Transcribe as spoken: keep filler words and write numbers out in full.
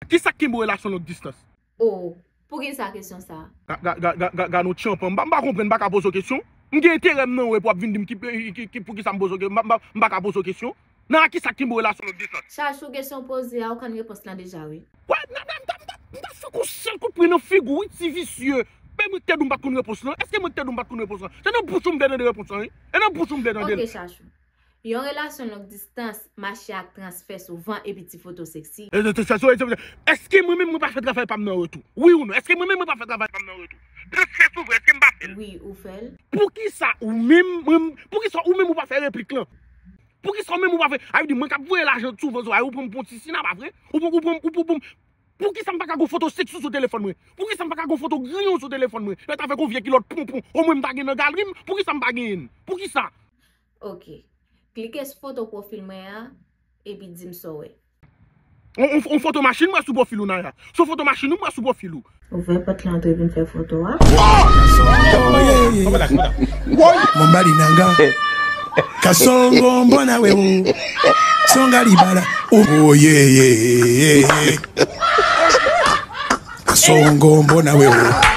Ki sa k kenbe w relasyon long distans? Oh, poukisa kesyon sa a? Gad yon tchanpan, m pa konprann, m pa ka poze w kesyon. M gen enterè m nan ou epi w ap vin di m ki, ki, ki, poukisa m poze w kesyon, m pa ka poze w kesyon. Nan ki sa k kenbe w relasyon long distans? Chachou, kesyon w poze a, ou konn repons lan deja wi. Wè, m ta, m ta, m ta, m ta fè w yon sèl kout pwen nan figi w wi, ti visye. Menm ou te di w m pa t konn repons lan. Èske mwen te di w m pa t konn repons lan? Se nan bouch ou m vle tande repons lan wi. E nan bouch ou m vle tande l. Ok Chachou. Yon relasyon long distans mache ak transfè souvan epi ti foto seksi. Èske mwen menm mwen pa fè travay pa m nan retou? Wi ou non? Èske mwen menm mwen pa fè travay pa m nan retou? Transfè souvan, èske m pa fè l? Wi, ou fè l. Poukisa ou menm, mwen, poukisa ou menm ou pa fè replik lan? Poukisa ou menm ou pa fè? A vle di mwen k ap voye lajan souvan sou a, ou pran m pou yon ti sina, pa vre? Ou pran, ou pran, ou pran, ou pran, poukisa m pa ka gon foto sèks ou sou telefòn mwen? Poukisa m pa ka gon foto griyon sou telefòn mwen? Lè t avèk yon vye kilòt ponpon, omwen m ta gen nan galri m, poukisa m pa genyen l? Poukisa? Ok. Klike sou foto pwofil mwen an, epi di m sa w wè. On, on, on foto machin m wè sou pwofil ou, Naya. Se on foto machin ou m wè sou pwofil ou. Ouvè pòt lan antre vin fè foto a. Mwambali nanga. Kasongo mbona wewe. Songa libala. Oh yeah yeah yeah. Kasongo mbona wewe.